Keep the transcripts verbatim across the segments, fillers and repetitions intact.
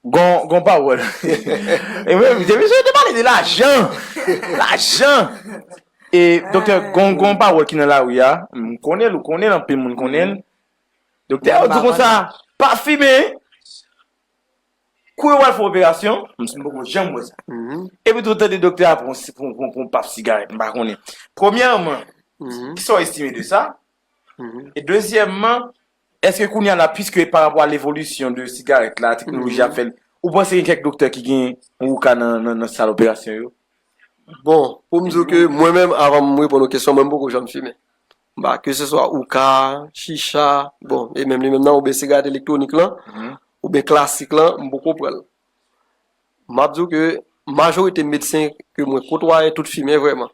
Gon, gon pawòl. E mwen, depi sou te pale de lajan. Lajan. E, doktè, gon, gon pawòl ki nan lari a. M konnen l, ou konnen l, anpil moun konnen l. Doktè, ou di konsa, pa fimen. Kou yo pral fè operasyon, m poko janm wè sa. Epi tou tande doktè a pran, pran, pran, pran paf sigarèt, m pa konnen. Premyèman, kisa w estime de sa? E dezyèmman, èske kounye a la, piske pa rapò a levolisyon de sigarèt la, teknoloji ap fè l, ou panse gen kèk doktè ki gen yon ouka nan, nan, nan sal operasyon yo? Bon, pou m di w ke mwen menm, avan m reponn ou kesyon, mwen m poko janm fimen. M pa, ke se swa ouka, chicha, bon, e menm li menm nan, oubyen sigarèt elektwonik lan, oubyen klasik lan, m poko pran l. M ap di w ke majorite medsen ke mwen kotwaye, tout fimen vrèman.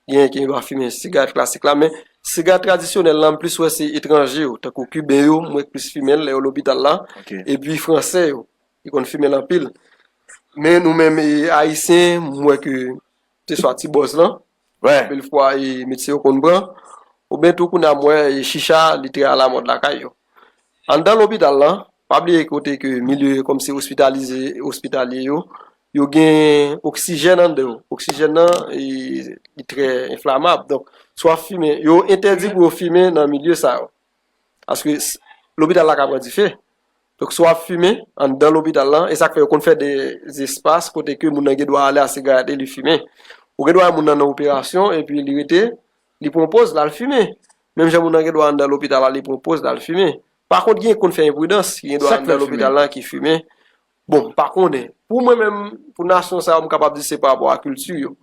Genyen ki pa fimen sigarèt klasik la, men sigarèt tradisyonèl la, m plis wè se etranje yo, tankou Kiben yo, m wè k plis fimen l lè yo lopital la, epi fransè yo, ki konn fimen l anpil. Men nou menm, e, Ayisyen, m wè ke se swa ti bòz lan, anpil fwa, e, medsen yo konn pran, oubyen tou kounye a m wè, e, chicha, li trè alamòd lakay yo. Anndan lopital lan, pa bliye kote ke milye kòmsi ospitalize, ospitalye yo, yo gen oksijèn anndan yo. Oksijèn nan, e, li trè enflamab. Donk, si w ap fimen, yo entèdi pou yo fimen nan milye sa yo. Paske s-, lopital la ka pran dife. Donk, si w ap fimen anndan lopital lan, e sa k fè yo konn fè de espas kote ke moun nan gen dwa ale a sigarèt e li fimen. Ou gen dwa wè moun nan nan operasyon, epi li rete, li pran poz, l al fimen. Menm jan moun nan gen dwa anndan lopital la, li pran poz, l al fimen. Pa kont, gen ki konn fè enpridans, ki gen dwa anndan lopital lan ki fimen. Bon, m pa konnen. Pou mwen menm, pou nasyon sa yo, m kapab di se pa rapò a kilti yo.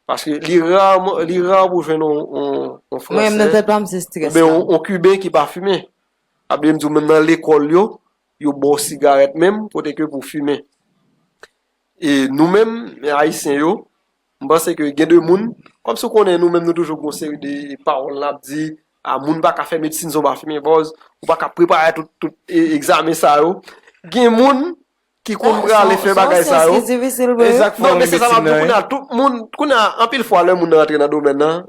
Paske li raman, li ra pou jwenn yon, yon, yon Fransè, oubyen yon, yon Kiben ki pa fimen. Sa vle di, menm nan lekòl yo, yo ba w sigarèt menm, kote ke pou fimen. E nou menm, Ayisyen yo, m panse ke gen de moun, kòmsi w konnen nou menm nou toujou gen yon seri de pawòl n ap di, a, moun pa ka fè medsin san w pa fimen, bòz, ou pa ka prepare tout, tout, e, egzamen sa yo. Gen moun ki konn prale fè bagay sa yo. Non, men se sa m ap di w kounye a, tout moun, kounye a, anpil fwa lè moun nan rantre nan domèn nan,